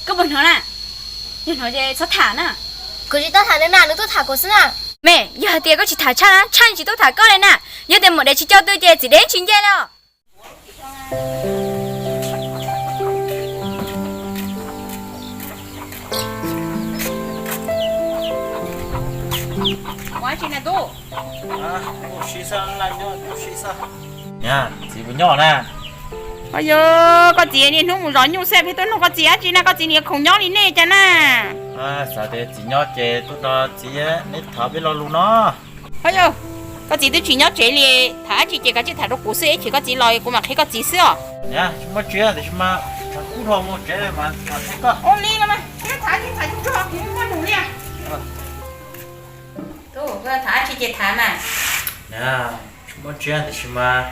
Koj puas hnov na? Yog hnov ces txhob tham na. Kuv tsis tuaj tham nws na, nws tuaj tham kuv xwb na. Me, yog hais tias koj tsis tham tshaj na, tshaj tsis tuaj tham koj li na. Yog tias maum dev tsis coj twg ces txiv dev tsis nce li os. Ua tsi na tub? Txiv puas nyob na? Yog koj txiv niaj hnub mus zov nyuj xwb, pheej tuaj nug koj txiv dab tsi na, koj txiv niag khoom nyob li nej cas na. Xav tias txiv nyob ces tuaj nrog txiv neb tham peb lo lus no. Ho yog, koj txiv twb tsis nyob tsev li, tham dab tsi ces kav tsij tham rau kuv xwb, ib chim koj txiv los kuv mam qhia koj txiv xwb os. Tsis muaj tsi tiam sis mas tshav kub dhau mus tsev mas qhia koj. Ua li los mas, tham tsis tham tsuag tsuag kuv muaj num li. Tham dab tsi ces tham mas. Tsis muaj tsi tiam sis mas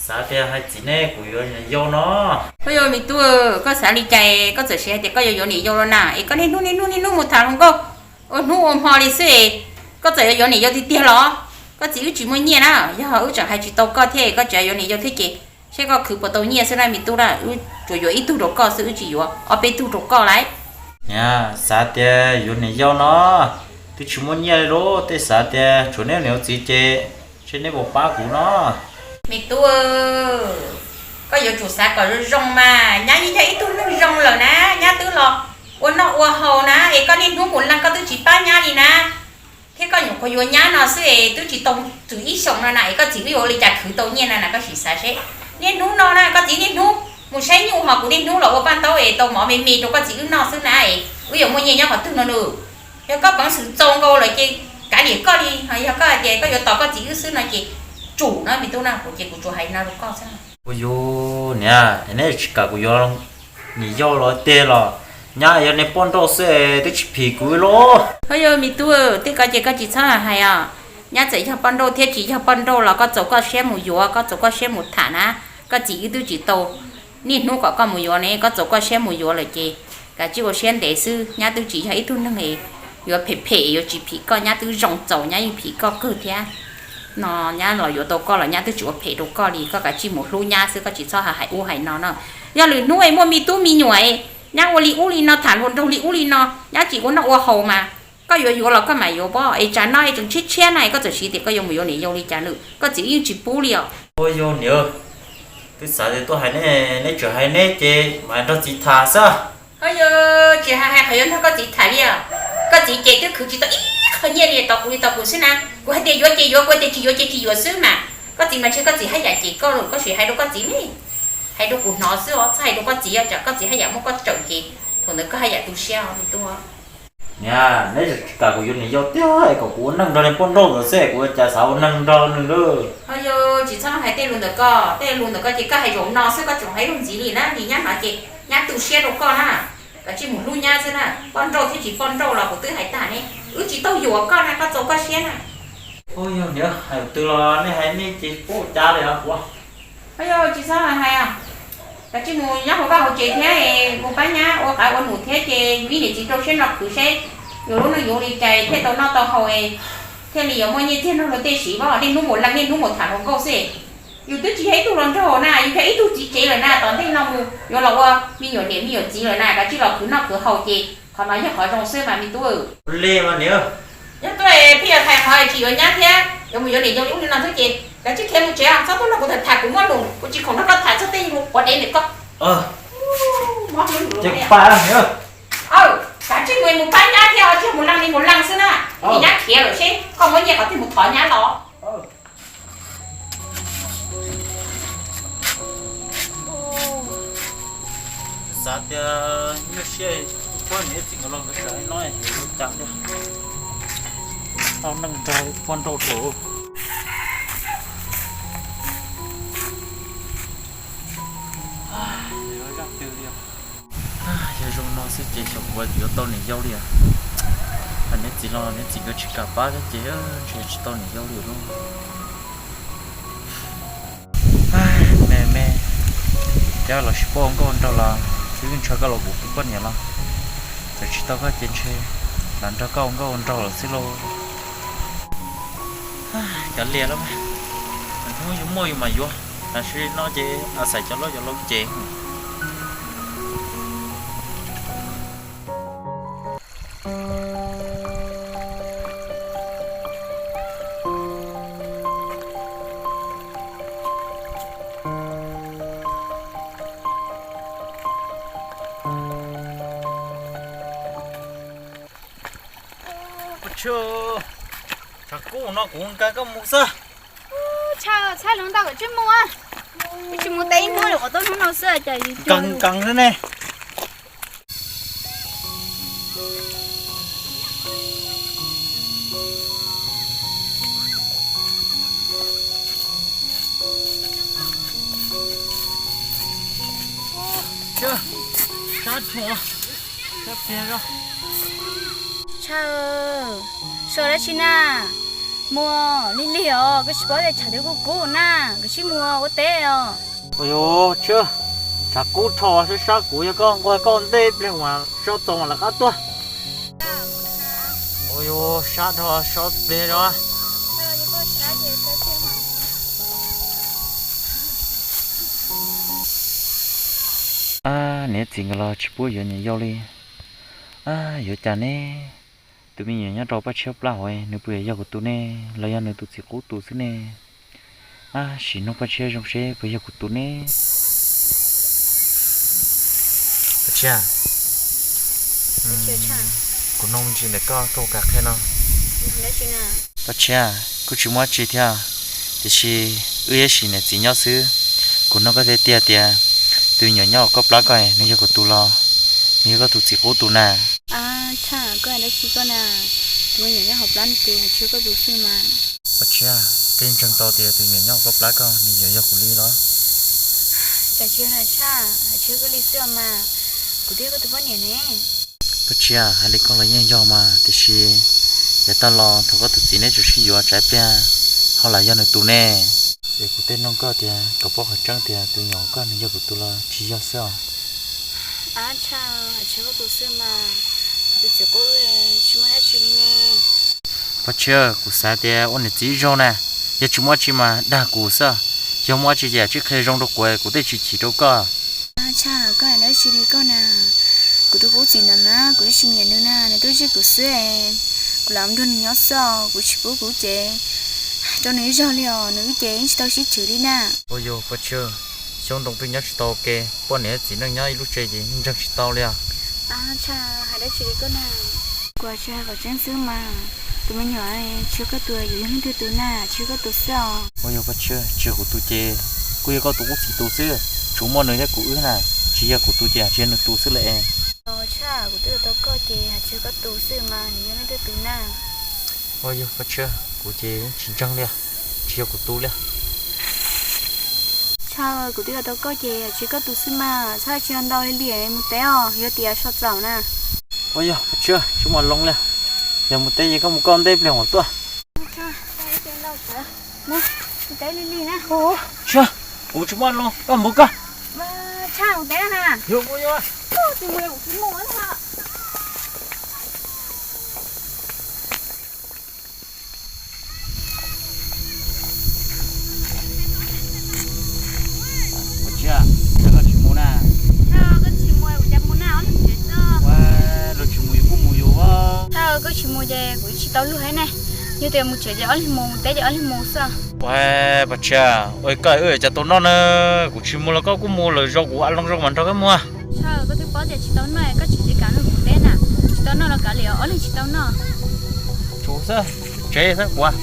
xav tias hais txiv neb kuv yuav niam yau no. Ua yog me tub, koj xav li cas koj txawm siv hais tias koj yuav yuav niam yau los na, es koj niaj hnub niaj hnub niaj hnub mus tham hluas nkauj ua hnub ua hmo li xwb, koj txawm yuav yuav niam yau tiag tiag los? Koj txiv wb tsis muaj nyiaj na, yog wb tseem hais tsis tau koj thiab koj tseem yuav niam yau thiab ces, seb koj khwv puas tau nyiaj xwb na me tub na, wb tsuas yuav ib tug rau koj xwb, wb tsis yuav ob peb tug rau koj lauj. Niam, xav tias yuav niam yau no, twb tsis muaj nyiaj li lauj, tej xav tias tshuav neb niam txiv ces, seb neb puas pab kuv no. Me tub, koj yuav tsum xav kom zoo zoo mas, nyab yeej yog ib tug neeg zoo lawm na, nyab twb los ua noj ua haus na, es koj niaj hnub mus leej koj twb tsis pab nyab li na. Thiab koj nyuam qhuav yuav nyab no xwb es twb tsis tau txog ib xyoos no na es koj txiv wb yuav ua li cas khwv tau nyiaj na na, koj sim xav seb. Niaj hnub no na koj txiv niaj hnub mus saib nyuj ho kuv niaj hnub los ua paj ntaub es tau mov me me rau koj txiv wb noj xwb na es wb yuav muaj nyiaj nyob qhov twg no nws. Yog koj peev xwm txaus nkaus lawm ces kav liam koj li, ho yog koj hais tias koj yuav tos koj txiv wb xwb no ces tsum no me tub na, kuv ces kuv tsuas hais no rau koj xwb. Ua yog niam, neb tsis kam kuv yuav niam yau los tiag los? Nyab yog niag poj nrauj xwb twb tsis phim kuv lauj. Ho yog me tub, tej ko ces koj tsis txhob hais os. Nyab txawm yog poj nrauj thiab tsis yog poj nrauj los koj txaus koj siab mus yuav, koj txaus koj siab mus tham na. Koj txiv wb twb tsis tau niaj hnub kom koj mus yuav ne, koj txaus koj siab mus yuav lawm ces kav tsij ua siab ntev xwb. Nyab twb tsis yog ib tug neeg yuav phem phem yuav tsis phim koj, nyab twb zoo txaus, nyab yeej phim koj kawg thiab. No nyab los yuav tau koj los nyab twb tsis ua phem rau koj li, koj kav tsij mus hlub nyab xwb, koj tsis txhob hais ub hais no no. Yog lwm hnub es muaj me tub me nyuam, nyab ua li ub li no, tham hluas nraug li ub li no, nyab tsis ua noj ua haus mas, koj yuav yuav los koj mam yuav pob es tsam no es tseem tshiab tshiab na es koj txawm siv tias koj yuav mus yuav niam yau li cas nws, koj txiv yeej tsis pub li os. Ua yog niam, twb xav tias tuaj hais neb, neb tseem hais neb ces mam nrog txiv tham xwb. Ho yog tsis hais hais qhov yuav nrog koj txiv tham li os. Koj txiv ces twb khwv tsis tau ib qho nyiaj li, tos kuv li tos kuv xwb na. Kuv hais tias yuav ces yuav, kuv hais tias tsis yuav ces tsis yuav xwb mas. Koj txiv mas ntshe koj txiv haj yam cem koj los koj sim hais rau koj txiv ne. Hais rau kuv hnov xwb os, txhob hais rau koj txiv, tsam koj txiv haj yam muab koj tsaum ces thaum ntawd koj haj yam tu siab os me tub. Niam, neb tsis kam kuv yuav niam yau tiag es kom kuv ua neej nrog niag poj nrauj ntawd xwb, kuv ua cas xav ua neeg nrog nws lauj. Ho yog tsis txhob hais tej lus ntawm koj, tej lus ntawm koj ces koj hais zaum no xwb, koj tseem hais ib zaug ntxiv li na, vim nyab hnov ces nyab tu siab rau koj na. Koj tsij mus hlub nyab xwb na, poj nrauj thiab tsis poj nrauj los kuv twb hais tag ne, wb tsis tau yuam koj na, koj txaus koj siab na. Ua yog niam, hais twg los nej hais nej ces pub ua cas li os kuv. Ho yog tsis txhob hais os. Koj tsij mus nyob hauv vaj hauv tsev thiab mus pab nyab ua qav ua num thiab ces vib niam txiv rau siab no khwv seb yus lub neej yuav li cas thiaj tau noj tau haus, thiaj li yuav muaj nyiaj txiag nrog luag tej siv, niaj hnub mus leej niaj hnub mus tham hluas nkauj xwb. Yus twb tsis yog ib tug hluas nraug na, yus yog ib tug txiv tsev lawm na, tom ntej no mus yuav los ua me nyuam niam me nyuam txiv lawm na, koj tsij los khwv noj khwv haus ces qhov no yog qhov zoo xwb mas me tub. Ua li mas niam. Yog tuaj pheej yuav hais qhov tsis yuav nyab thiab yuav mus yuav niam yau li ub li no xwb ces koj tsij khiav mus tsev, txhob tuaj nrog kuv tham tham, kuv muaj num, kuv tsis khoom nrog koj tham txog tej lus quav dev ntawm koj. Ces kuv pab niam. Koj tsij mus, mus pab nyab thiab, tsij mus leej li mus leej xwb na, vim nyab khiav lawm seb koj muab nyiaj qhov twg mus thov nyab los. Xav tias nyuaj siab, kuv pab niam txiv nkawd los nkawd tseem hais no, cas tiag, tau neej nrog poj nrauj rau. Yog zoo no xwb ces xyov kuv yuav tau niam yau li. Hais niam txiv los niam txiv nkawd tsis kam pab thiab ces ntshe tsis tau niam yau li lauj. Me me, cov los sib pab ua nkauj ua nraug los xwb, ntshaw koj los kuv tus poj niam los txawm tsis tau koj ces ntshe los nrog koj ua nkauj ua nraug lawm xwb lauj. Cov lias lawm, hnub yus muaj yus mam yuav, tam sim no ces xaiv cov loj cov loj ces Tshav kub no kuv nqa koj mus xwb. Tshav, txhaj hluas nraug, koj tsis mus, koj tsis mus teb ib hnub li, qhov tau hnub no xwb cas yus nkees nkees xwb ne. Tshav, so dab tsi na? Mus lig lig os, koj tsis paub tias tshav twb kub kub na, koj sim mus ua teb os. Ua yuv, tshav kub rho sab sab kuv, yog koj nquag koj ntej pliag mas so txaus mas lawv qab tuaj. Ua yuv, sab dhau so pliag os. Ab, niam txiv nkawd los tsis pub yuav niam yau li. Ab, yuav cas ne? Tus me nyuam nyob rau Paj Tshiab plab hauv, nws puas yog kuv tus ne, los yog nws tus txiv qub tus xwb ne? Ab, sim nug Paj Tshiab zoo seb puas yog kuv tus ne. Paj Tshiab, kuv nug me ntsis ntawm koj, koj puas kam qhia no? Paj Tshiab, kuj tsis muaj dab tsi thiab, tiam sis wb ib sim niam txiv nyob xwb. Kuv nug koj tiag tiag tias, tus me nyuam nyob hauv koj plab ko, nws yog kuv tus los nws yog koj tus txiv qub tus na? Ab, Tshaj, koj hais dab tsi koj na? Tus me nyuam nyob hauv plab no ces hais tsis yog koj tus xwb mas. Paj Tshiab, koj ntseeg tau tias tus me nyuam nyob hauv koj plab ko nws yuav yog kuv li los? Cas tsis yog na Tshaj, hais tsis yog koj li xwb mas, kuv twb yog koj tus poj niam ne. Paj Tshiab, hais li koj los yeej yog mas, tiam sis yav tag los thaum koj tus txiv neb tseem sib yuav tsam ib pliag ho lam yog nws tus ne. Es kuv thiaj nug koj tias kom paub qhov tseeb tias tus me nyuam koj nws yog kuv tus los tsis yog xwb os. Ab Tshaj, hais tsis yog koj tus xwb mas, kuv tus txiv qub tsis muaj dab tsi li ne. Paj Tshiab, kuv xav tias ua niam txiv ib zaug na, yog tsis muaj dab tsi mas dag kuv xwb, yog muaj dab tsi ces tsij qhia zoo rau kuv, kuv thiaj tsis chim rau koj. Ab Tshaj, koj hais dab tsi li koj na? Kuv tus qub txiv ntawd na, kuv twb tsis nyiam nws na, nws twb zij kuv xwb es, kuv lam nrog nws nyob xwb os, kuv tsis pub kuv ces rau nws ib zaug li os, nws wb ces yeej tsis tau sib tshwm li na. Ua yog Paj Tshiab, xyoob ntoo twb nyob tsis tau ua ke, poj niam txiv neej nyob ib lub tsev ces ntseeg tsis tau li os. Ab Tshaj, hais dab tsi li koj na? Kuv tsis hais qhov tseeb xwb mas, tus me nyuam tsis yog koj tus, yuav yog leej twg tus na, tsis yog koj tus xwb os. Ua yog Paj Tshiab, tsis yog kuv tus ces kuj yog koj tus qub txiv tus xwb, tsuas muaj nws thiab kuv wb na, tsis yog kuv tus ces tsis yog nws tus xwb lawm es. Tshaj, kuv twb hais tau koj ces tsis yog koj tus xwb mas nws yog leej twg tus na? Ua yog Paj Tshiab, kuv ces tsis ntseeg li, tsis yog kuv tus li. Tshaj, kuv twb hais tau koj ces tsis yog koj tus xwb mas, txhob tsis ntau li li, mus teb os, yog tias so txaus na. Ua yog Paj Tshiab, tsis muaj loo li, yog mus teb ces koj mus koj ntej pliag mam tuaj. Mus teb li li na. Tshiab, kuv tsis muaj loo, koj mus koj. Tshaj, mus teb na. Yuav mus yuav. Tsis mus, kuv tsis mus na. Ua tsis, koj tsis mus na? Koj tsis mus, kuv cas mus na, ob leeg tsev xwb. Ua, luag tsis mus yus kuj mus yus. Koj tsis mus ces kuv tsis tau luag thiab ne. Yog tias mus tsev ces ob leeg mus, mus teb ces ob leeg mus xwb. Ua, Paj Tshiab, ua koj wb cas tau noj na, kuv tsis mus los koj kuj mus lawm, zoo kuv a loo zoo mas nrog koj mus. Koj twb paub tias tsis tau noj, koj tsis tsev kam nrog kuv teb na, tsis tau noj los kav liam, ob leeg tsis tau noj. Tsum xwb, tsev xwb kuv.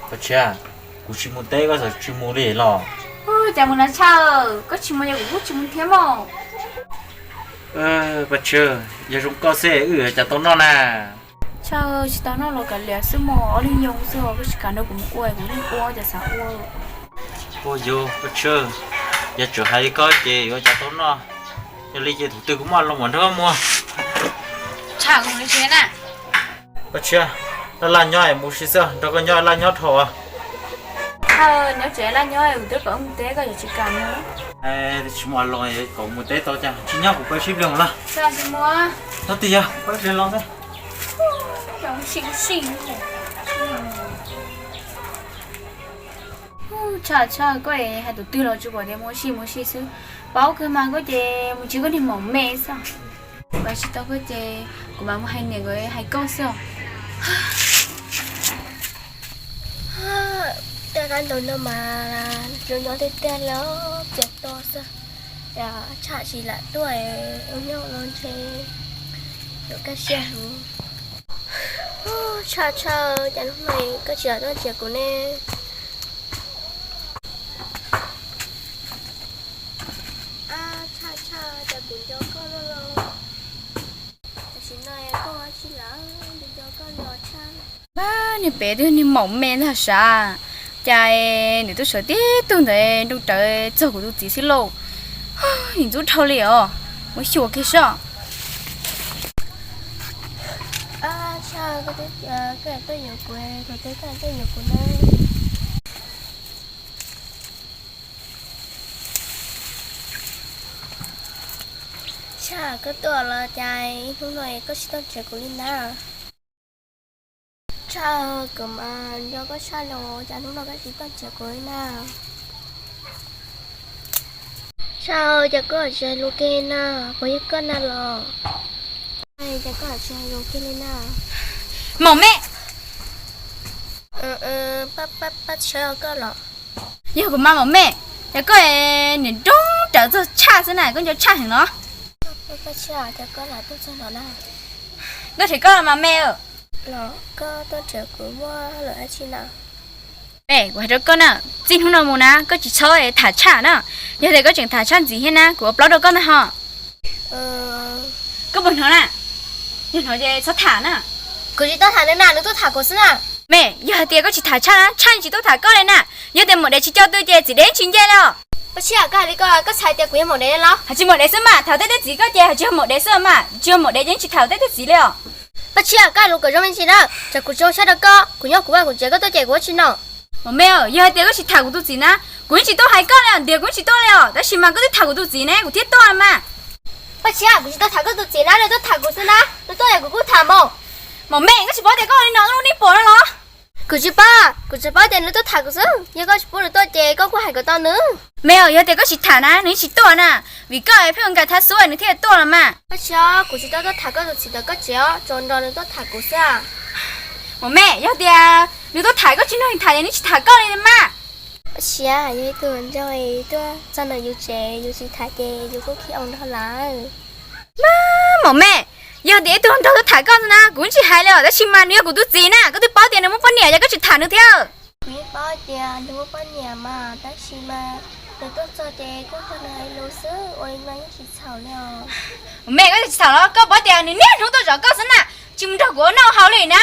Paj Tshiab, kuv tsis mus teb koj xav tsis mus li los? Cas mus na Tshaj, koj tsis mus ces kuv kuj tsis mus thiab mog. Paj Tshiab, yog zoo koj xwb wb cas tau noj na? Tshaj, tsis tau noj los kav liam xwb mog, ob leeg yoo xwb, koj tsis kam nrog kuv mus ua, kuv yeej ua cas xav ua. Ua yog Paj Tshiab, yog tseem hais li koj ces yuav cas tau noj. Yog li ces thaum twg kuv muaj loo mam nrog koj mus. Tham kuv mus tsev na. Koj tshiab, laj laj nyob es mus si xwb, nrog koj nyob laj nyob dhau. Nyob tsev laj nyob, kuv twb kom mus teb koj yuav tsis kam na. Tsis muaj los kom mus teb tau cas, tsis nyob kuv pab sib pliag los. Tsis mus. Txhob tias yog kuv pab pliag los ntag. Tshaj, tshaj, koj hais tus twg los tsis pom tias mus si mus si xwb. Paub kawg mas koj ces mus tsis koj niag maum me xwb. Kuv hais tsis tau koj ces kuv mam mus hais niam nkawd hais koj xwb os. Tej qab ntaus no mas zoo nyob tiag tiag li, txias to xwb. Tshaj tsis lam tuaj, ua nyob los ntshe yuav kaj siab heev. Tshaj, tshaj, cas hnub no koj tsis lam tuaj nrhiav kuv ne? Tshaj, tshaj, cas kuv nco koj loj los. Tam sim no koj tsis lam nco koj los tshaj. Niag pem twb niag maum me ntag sav, cas nws twb sawv tib tug ntawd nroo rawv txog kuv tus txiv xwb lauj. Ntxub dhau li os, muab xyuas kiag soj. Tshaj, koj twb tias koj tuaj yuav kuv, koj twb tias koj yuav kuv na. Tshaj, koj tuaj los cas hnub no koj tsis tuaj nrhiav kuv li na? Tshaj, kuv mas nco koj tshaj los cas hnub no koj tsis tuaj nrhiav kuv li na? Tshaj, cas koj tsis hais lus kiag na, puas yog koj na los? Cas koj tsis hais lus kiag li na? Maum me, pab, pab, pab tshaj koj los. Yog kuv mas maum me, cas koj niam nroo rawv txog tshaj xwb na, koj nco tshaj heev los? Koj tshaj, cas koj lam tuaj txog no na? Koj nrhiav koj los mas me. Los koj tuaj nrhiav kuv muaj hauj lwm dab tsi na? Me, kuv hais rau koj na, txij hnub no mus na koj tsis txhob tham tshaj na. Yog tias koj tseem tham tshaj ntxiv thiab na kuv ua plaub rau koj ntag ho. Koj puas hnov na? Yog hnov ces txhob tham na. Kuv tsis tuaj tham nws na, nws tuaj tham kuv xwb na. Me, yog hais tias koj tsis tham tshaj na, tshaj tsis tuaj tham koj li na. Yog tias maum dev tsis coj twg ces txiv dev tsis nce li os. Pab Tshiab, koj hais li ko koj txhais tias kuv yog maum dev los? Hais tsis maum dev xwb mas, tham tej teb txiv koj ces hais tsis yog maum dev xwb mas, tsis yog maum dev ces yeej tsis tham tej teb txiv li os. Pab Tshiab, koj hais lus kom zoo me ntsis na, tsam kuv tsis zoo siab rau koj, kuv nyob kuv vaj kuv tsev koj tuaj ces kuv ua tsis noj. Maum me, yog hais tias koj tsis tham kuv tus txiv na, kuv yeej tsis tuaj hais koj li os, ntiav kuv yeej tsis tuaj li os, tab sis mas koj twb tham kuv tus txiv ne kuv thiaj tuaj mas. Pab Tshiab, kuv tsis tau tham koj tus txiv na, nws tuaj tham kuv xwb na, nws tuaj es kuv kuj tham mus. Maum me, koj tsis paub tias koj ua li no lub neej puas no los? Kuv tsis paub, kuv tsuas paub tias nws tuaj tham kuv xwb, yog koj tsis pub nws tuaj ces koj kuj hais kom tau nws. Me, yog tias koj tsis tham na nws yeej tsis tuaj na, vim koj pheej ua nkag thab xub nws thiaj tuaj los mas. Pab Tshiab, kuv tsis tau tuaj tham koj tus txiv ntawm koj tsev os, tsuas nrog nws tuaj tham kuv xwb. Maum me, yog tias nws tuaj tham koj tsis nrog nws tham ces nws tsis tham koj li mas. Pab Tshiab, yog ib tug nraug tuaj txog ntawm yus tsev yus tsis tham ces yus kuj khib oo nrog lawm. Maum me, yog tias ib tug nraug tuaj tham koj na kuv tsis hais li os, tab sis mas nws yog kuv tus txiv na, koj twb paub tias nws muaj poj niam ces koj tsis tham nws thiab. Kuv yeej paub tias nws muaj poj niam mas, tab sis mas nws tuaj txog ces kuj nrog nws hais lus xwb, ua li no yeej tsis txhaum li os. Maum me, koj tsis txhaum los? Koj paub tias nws niaj hnub tuaj zov koj xwb na, tsis mus nrog kuv ua noj haus li na.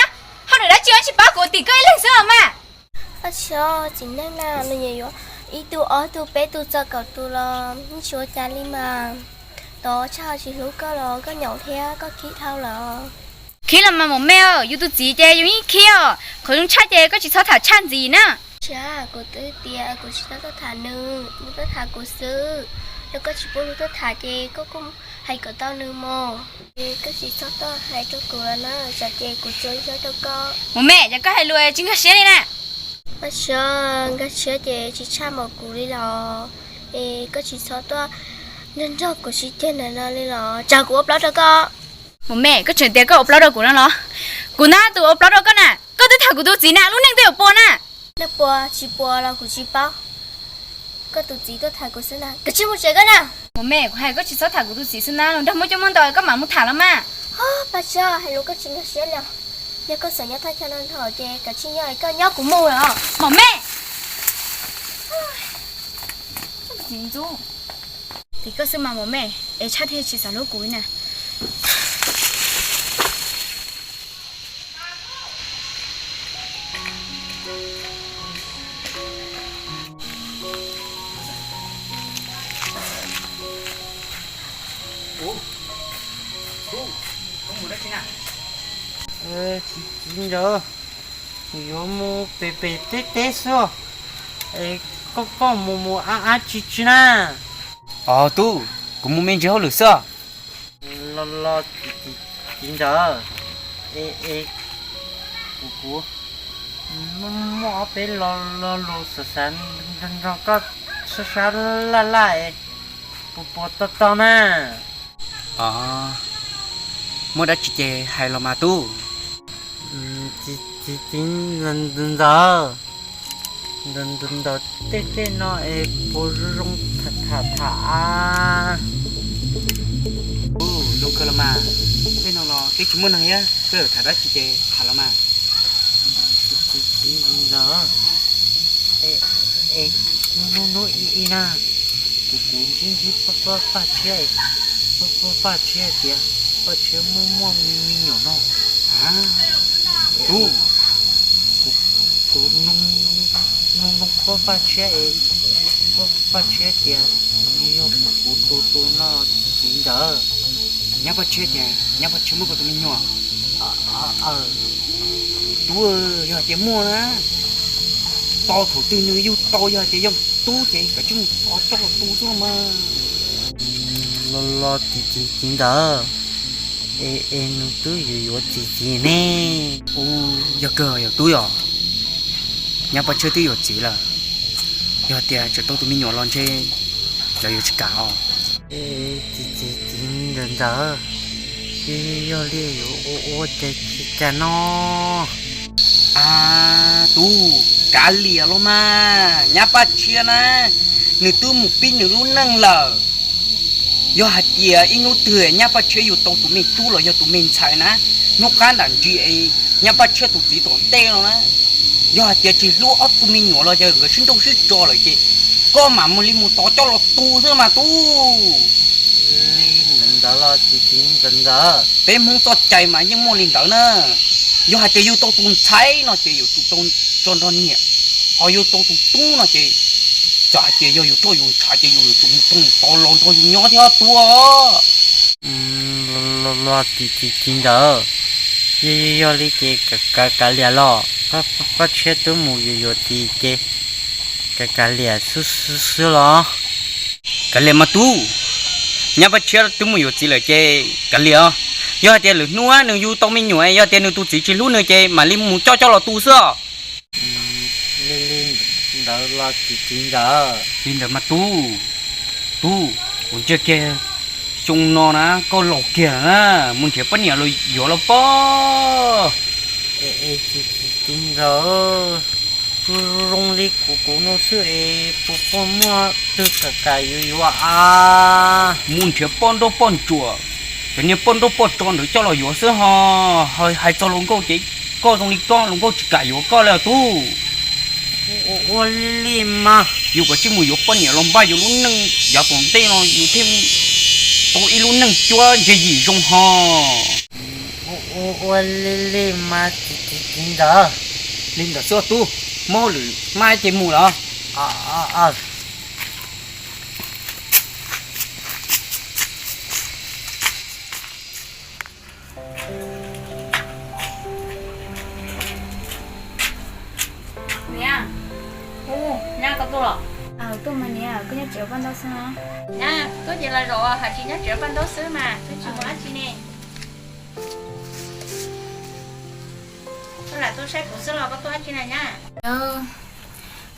Hauj lwm dab tsi tsis pab kuv, tim koj ib leeg xwb los mas. Pab Tshiab, txiv neej na nws yuav yuav ib tug ob tug peb tug txog kaum tus los yeej tsis ua cas li mas. Tos Tshaj tsis hlub koj los koj nyaum thiab koj khib dhau lawm. Khib los mas maum me, yus tus txiv ces yus yeej khib os, qhov zoo tshaj ces koj tsis txhob tham Tshaj ntxiv na. Tshiab, kuv twb tias kuv tsis tau tuaj tham nws, nws tuaj tham kuv xwb. Yog koj tsis pub nws tuaj tham ces koj kuj hais kom tau nws mog. Ces koj tsis txhob tuaj hais rau kuv los na, tsam ces kuv tsuas ib siab rau koj. Maum me, cas koj hais lus tsis nkag siab li na. Pab Tshiab, nkag siab ces tsis tshaj npaum kuv li los. Es koj tsis txhob tuaj nrog nrog kuv sib ceg ntawm no li los, tsam kuv ua plaub rau koj. Maum me, koj tseem tias koj ua plaub rau kuv no los? Kuv na tus ua plaub rau koj na, koj twb tham kuv tus txiv na, lub neej twb yuav puas na. Neej puas tsis puas los kuv tsis paub. Koj tus txiv tuaj tham kuv xwb na, koj cia li mus tsev koj na. Maum me, kuv hais koj tsis txhob tham kuv tus txiv xwb na, los nrog muaj coob muaj ntau koj mam mus tham los mas. Pab Tshiab, hais lus koj tsis nkag siab li. Yog koj xav nyob thaj chaw no nrho ces koj cia li nyob, koj nyob kuv mus lawm. Maum me, txiv ntxub. Tim koj xwb mas maum me, es Tshaj thiaj tsis xav hlub kuv li na. Txiv ntxawm, kuv yuav mus pem pem teb teb xwb, es koj koj mus mus ab ab tsi tsi na. Os tub, kuv mus me ntsis hauj lwm xwb. Los los txiv ntxawm, es kuv kuv muaj ob peb lo lus xav xav nrog koj sab sab laj laj es puas puas tau tau na? Os, muaj dab tsi ces hais los mas tub. Txiv ntxawm, ntawm tej tej no es puas zoo tham tham tham? Zoo kawg los mas, tej no los twb tsis muaj neeg thiab, koj tham dab tsi ces tham los mas. Txiv ntxawm, es hnub hnub ib ib na, kuv kuv ntsib ntsib Paj Tshiab, Paj Tshiab tias Paj Tshiab muaj muaj me nyuam no. Tub, kuv noog noog qhuab Paj Tshiab es Paj Tshiab tias yog kuv tus tus no txiv ntxawm. Nyab Paj Tshiab tias nyab Paj Tshiab muaj koj tus me nyuam. Tub, yog hais tias muaj na, tos thaum twg nws yug tau, yog hais tias yog tub ces koj tsij mus tos coj los tu xwb los mas. Los los txiv txiv ntxawm, es es nws twb yuav yuav txiv txiv ne. Ub, yog kawg yog tub yom, nyab Paj Tshiab twb yuav txiv lawm. Yog tias tseem tau tus me nyuam los ntshe lawv yuav tsis kam os. Txiv txiv txiv ntxawm ntxawm, yog li yuav ua ua cas cas no? A, tub, kav liam los mas, nyab Paj Tshiab na, nws twb mus pib nws lub neej lawm. Yog hais tias ib hnub twg nyab Paj Tshiab yug tau tus me tub los yog tus me ntxhais na, hnub qab nram ntsis es nyab Paj Tshiab tus txiv tom ntej no na, yog hais tias tsis hlub ob tug me nyuam los yog nkawd sib nrauj sib tso lawm ces koj mam mus li mus tos coj los tu xwb mas tub. Li ntawd los txiv txiv ntxawm ntxawm, peb Hmoob txoj cai mas yeej muaj li ntawd na. Yog hais tias yug tau tus ntxhais no ces yuav tsum tau tso nrog niam, ho yug tau tus tub no ces txawm hais tias yog yus roj yus ntshav ces yus yuav tsum mus tos los nrog yus nyob thiab tub. Los txiv txiv txiv ntxawm, yog yog li ces kav kav liam los, Paj Tshiab twb mus yuav yuav txiv ces kav kav liam xwb xwb los. Kav liam mas tub, nyab Paj Tshiab twb mus yuav txiv lawm ces kav liam os. Yog hais tias lwm hnub nws yug tau me nyuam, yog tias nws tus txiv tsis hlub nws ces mam li mus coj coj los tu xwb os. Li li ntawd los txiv txiv ntxawm. Li ntawd mas tub, tub, kuv ntsia kiag xyoo no na koj laus kiag lawm na, mus nrhiav poj niam los yuav los pob. Es txiv txiv ntxawm, zoo li kuv kuv no xwb es puas puas muaj twg kam kam yuav yuav a? Mus nrhiav poj nrauj poj ntsuam, cov niag poj nrauj poj tso ntawd coj los yuav xwb ho. Hais txog luag nkauj ces koj zoo li koj, luag nkauj tsis kam yuav koj li os tub. Ua li li mas. Yus kav tsij mus yuav poj niam los npaj yus lub neej yav tom ntej no yus thiaj tau ib lub neej cuab ntse yim zoo ho. Ua li li mas txiv txiv ntxawm. Li ntawd xwb tub, muab hauj lwm maj ces mus lawm. Niam, ub, nyab koj tuaj los? Tuaj mas niam, koj nyob tsev ua paj ntaub xwb no? Nyab, tuaj ces los zaum hais tsis nyob tsev ua paj ntaub xwb mas twb tsis ua dab tsi ne. Koj lam tuaj saib kuv xwb los koj tuaj dab tsi na nyab?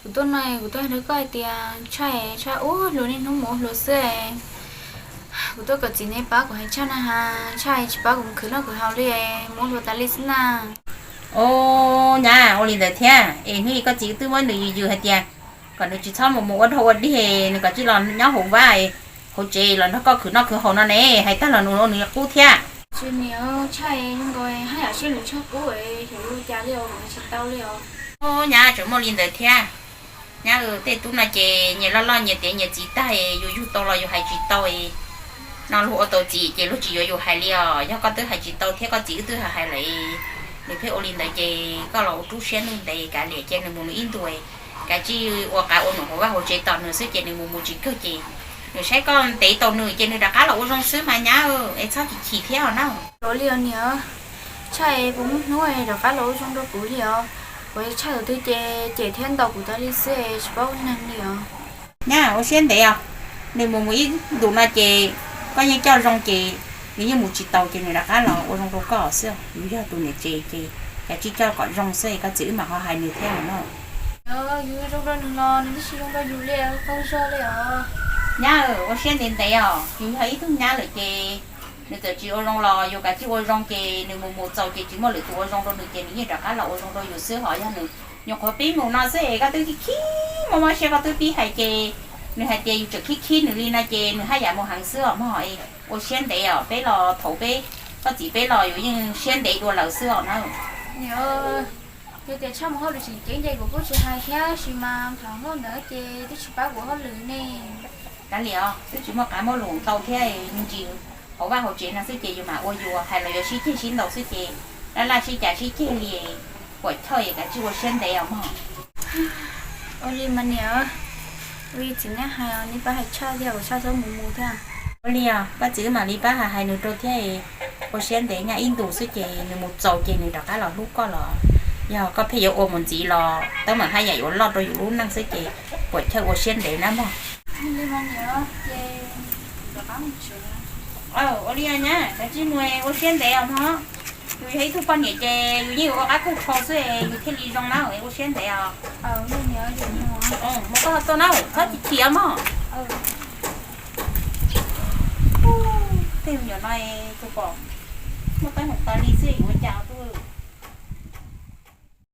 Kuv tuaj no kuv tuaj hais rau koj hais tias Tshaj, Tshaj ua hluas niaj hnub mus ua hluas xwb. Kuv tuaj kom txiv neb pab kuv hais Tshaj na has, Tshaj tsis pab kuv mus khwv noj khwv haus li, mus ua hluas tas li xwb na. Au, nyab, ua li ntawd thiab es hnub ib koj txiv twb muab nws yws yws hais tias kom nws tsis txhob mus mus ua dog ua dig, nws kom tsis los nyob hauv vaj hauv tsev los nrog koj khwv noj khwv haus no ne, hais tag los nws ua nws qub thiab. Tsis niam, Tshaj zoo nkaus haj yam siab nws Tshaj qub, xyov yuav ua cas li os, tsis tau li os. Au, nyab, tseem muaj li ntawd thiab. Nyab, tej tub no ces nyias loj loj nyias tiav nyias txiv tag, yus yug tau los yus hais tsis tau no, luag ua tau txiv ces luag tsis yuav yus hais li os. Yog koj twb hais tsis tau thiab koj txiv wb twb hais hais lawm, nws pheej ua li ntawd ces koj los ua rub siab ntuj ntev, kav liam cia nws mus nws ib ntus, kav tsij ua qav ua num hauv vaj hauv tsev tos nws xwb ces nws mus mus tsis kawg ces Nws saib koj ntev tau nws ces nws rov qab los ua zoo xwb mas nyab, es txhob chim chim thiab os na. Ua li os niam, tshaj es puas muaj hnub rov qab los ua zoo rau kuv li os? Kuv tshaj tus twg ces cem thiab ntaus kuv tas li xwb es tsis paub ua neeg li os. Nyab ua siab ntev os, nws mus mus ib ntus no ces koj yeej coj zoo ces nws yeej mus tsis tau ces nws rov qab los ua zoo rau koj xwb. Yus yog tus niam tsev ces kav tsij coj kom zoo xwb es koj txiv wb mam ho hais nws thiab no. Yus zoo rau nws los nws twb tsis zoo rau yus li, qaug zog li os. Nyab, ua siab ntev ntev os, yus yog ib tug nyab lawm ces nws txawm tsis ua zoo los yus kav tsij ua zoo ces nws mus mus txaus ces tsis muaj lwm tus ua zoo rau nws ces nws yeej rov qab los ua zoo rau yus xwb. Ho yog nws nyuam qhuav pib mus no xwb es koj twb khib khib mob mob siab, koj twb pib hais ces nws hais tias yus tseem khib khib nws li no ces nws haj yam mus heev xwb os mog. Ua siab ntev os, peb los thaum peb, koj txiv peb los yus yeej siab ntev dua lawm xwb os na. Yog tias tshaj mus hauj lwm tseem ceeb ces kuv kuj tsis hais thiab, sis mas thaum hauj ntawd ces twb tsis pab kuv hauj lwm ne. Kav liam os, twb tsis muaj qab muaj lus ntau thiab, me ntsis hauv vaj hauv tsev no xwb ces yus mam ua yus, hais los yuav sib ceg sib ntaus xwb ces laj laj sib cav sib ceg li, puam chawj es kav tsij ua siab ntev os mog. Ua li mas niam, ua li txiv neb hais, neb pab hais tshaj thiab, kuv tshaj txhob mus mus thiab. Ua li os, koj txiv wb mam li pab hais hais nws rau thiab. Ua siab ntev, nyab, ib ntus xwb ces nws mus txaus ces nws rov qab los hlub koj los, yog koj pheej yuav ua mus ntxiv los teeb meem haj yam yuav loj rau yus lub neej xwb ces puam chawj ua siab ntev na mog. Ua li nyab, kav tsij mus, ua siab ntev os mog. Yus yog ib tug poj niam ces yus yeej yuav ua qab kawg tshau xwb yus thiaj li zoo na, ua siab ntev os. Mus koj ho tuaj na, txhob chim chim os mog. Tej me nyuam no tus pom muaj teeb meem tas li xwb yus